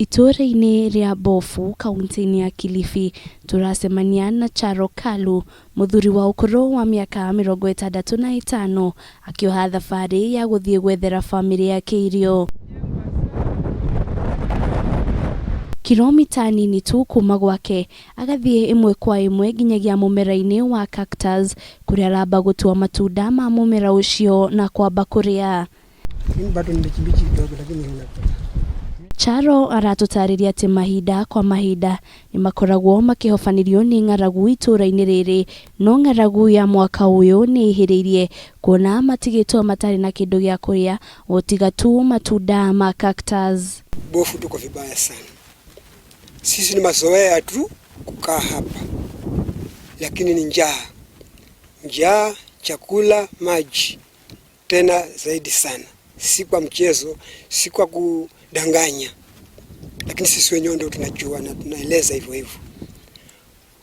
Itũũra-inĩ rĩa Bofu kaunti-inĩ ya Kilifi tũracemania na Charo Kalu, mũthuri wa ũkũrũ wa mĩaka 65, akĩoha thabarĩ ya gũthiĩ gwethera bamĩrĩ yake irio. Kilomita nini tu kuma gwake, agathiĩ ĩmwe kwa ĩmwe nginyagia mũmera-inĩ wa cactus kũrĩa aramba gũtua matunda ma mũmera ũcio na kwamba kũrĩa. Lakini bado ni mbichi mbichi kidogo, lakini unakula. Charo aratũtarĩria atĩ mahinda kwa mahinda nĩ makoragwo makĩhobanĩrio nĩ ng'aragu itũũra-inĩ rĩrĩ, no ng'aragu ya mwaka ũyũ nĩ ĩhĩrĩirie kuona matigĩtwo matarĩ na kĩndũ gĩa kũrĩa o tiga tu matunda ma cactus. Bofu tuko vibaya sana. Sisi ni mazoea tu kukaa hapa, lakini ni njaa, njaa, chakula, maji, tena zaidi sana, si kwa mchezo, si kwa kudanganya, lakini sisi wenyewe ndio tunajua na tunaeleza hivyo hivyo.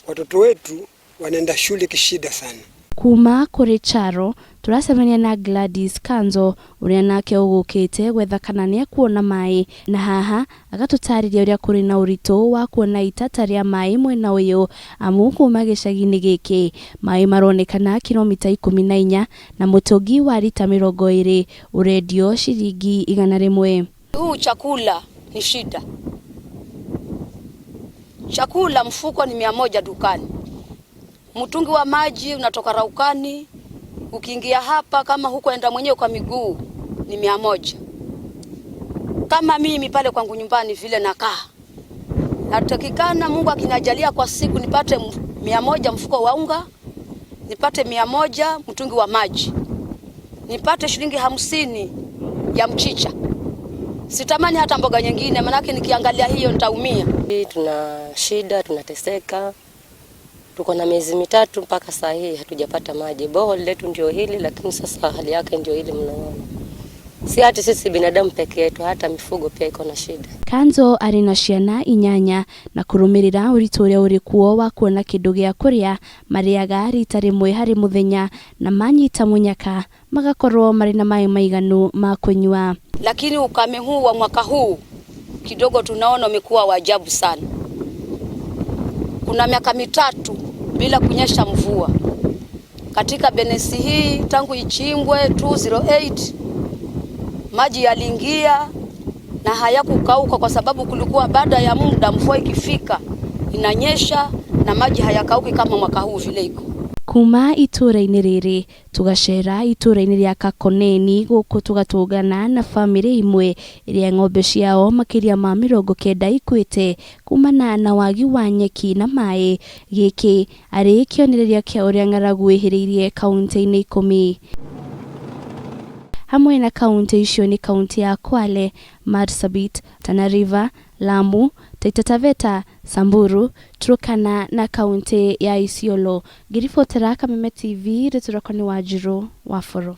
Watoto wetu wanaenda shule kishida sana. Kuma kũrĩ Charo tũracemania na Gladys Kanzo, ũrĩa nake ũgũkĩte gwetha kana nĩekuona maĩ, na haha agatũtarĩria ũrĩa kũrĩ na ũritũ wa kuona itata rĩa maĩ mwena ũyũ, amu kuma gĩcagi-inĩ gĩkĩ maĩ maronekana kilomita 14 na mũtũngi wa rita 20 ũrendio ciringi 100. Huu chakula ni shida. Chakula mfuko ni 100 dukani, mtungi wa maji unatoka Raukani, ukiingia hapa kama hukuenda mwenyewe kwa miguu ni 100. Kama mimi pale kwangu nyumbani vile nakaa, natakikana Mungu akinijalia kwa siku nipate 100 mfuko wa unga, nipate 100 mtungi wa maji, nipate shilingi 50 ya mchicha. Sitamani hata mboga nyingine, manake nikiangalia hiyo nitaumia. Tuna shida, tunateseka. Tuko na miezi 3 mpaka saa hii hatujapata maji. Borehole letu ndio hili, lakini sasa hali yake ndio hili mnaona. Si hata sisi binadamu peke yetu, hata mifugo pia iko na shida. Kanzo arĩ na ciana 8 na kũrũmĩrĩra ũritũ ũrĩa ũrĩ kuo wa kuona kĩndũ gĩa kũrĩa, marĩaga rita rĩmwe harĩ mũthenya na manyita mũnyaka magakorwo marĩ na maĩ maiganu ma kũnyua. Lakini ukame huu wa mwaka huu kidogo tunaona umekuwa wa ajabu sana. Kuna miaka 3 bila kunyesha mvua. Katika benesi hii tangu ichimbwe 208 maji yaliingia na hayakukauka, kwa sababu kulikuwa baada ya muda mvua ikifika inanyesha na maji hayakauki kama mwaka huu vile iko. Kuma itũũra-inĩ rĩrĩ tũgacera itũũra-inĩ rĩa Kakoneni, gũkũ tũgatũngana na bamĩrĩ imwe ĩrĩa ng'ombe ciao makĩria ma 90 ikuĩte kumana na wagi wa nyeki na maĩ. Gĩkĩ arĩ kĩonereria kĩa ũrĩa ng'aragu ĩhĩrĩirie kaunti-inĩ 10. Hamwe na kaunti icio nĩ kaunti ya Kwale, Marsabit, Tana River, Lamu, Taita Taveta, Samburu, Turkana na kaunti ya Isiolo. Ngĩribotera Kameme TV, rĩtwa rĩakwa nĩ Wanjirũ wa Bũrũ.